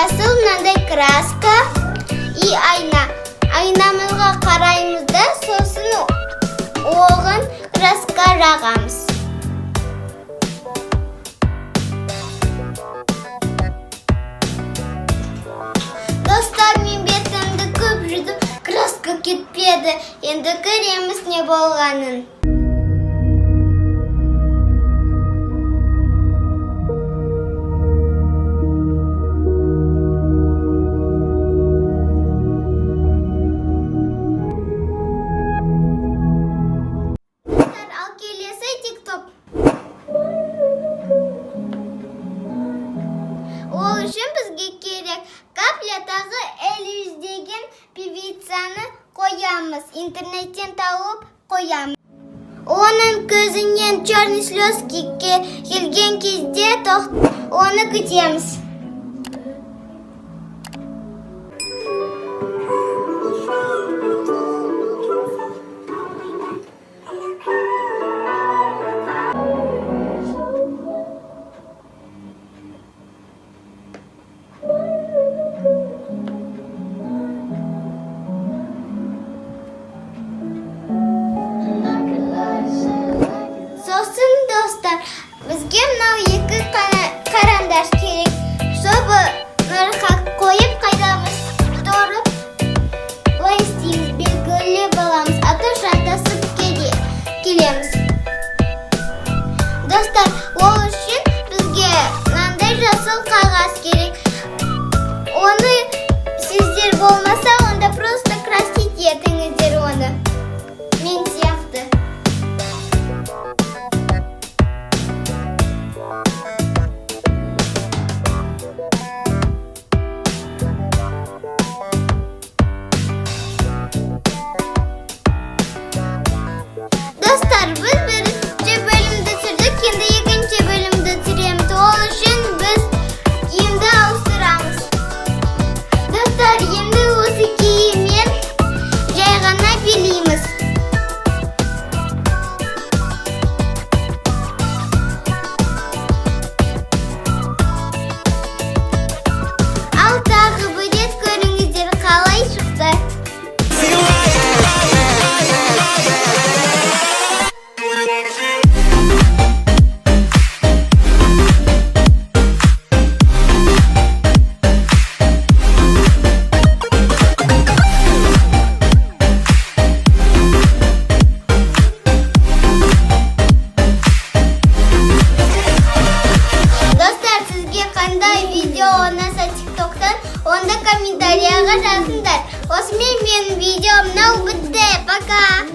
Жасыл мынандай краска и айна. Айнамызға қараймыз да, сосын оған краска жағамыз. Достар, мен бетімді көп жудым, краска кетпеді. Енді көреміз не болғанын. Достар, ал келесі тикток. Ол үшін бізге керек капля, тағы Элиш деген певицаны қоямыз. Интернеттен тауып қоямыз. Оның көзінен черный слезки келген кезде оны күтеміз. Сосын, достар, бізге мынау екі карандаш керек. Чтобы нарыққа қойып қайдамыз тұрып, былай істейміз, белгілеп аламыз, а то шатасып келеміз. Достар, ол үшін бізге мынандай жасыл қағаз керек. Оны сіздер болмаса, онда просто красить етіңіздер оны. Мен сияқты. Достар, біз бірінші бөлімді түсірдік, енді екінші бөлімді түсіреміз. Ол үшін біз киімді ауыстырамыз. Достар, енді осы киіммен жай ғана билейміз. Ал тағы бір рет көріңіздер, қалай шықты. Feel right. Достар, сізге қандай видео ұнаса тиктоктан, онда комментарияға жазыңдар. Осымен менің видеом мынау бітті. Пока!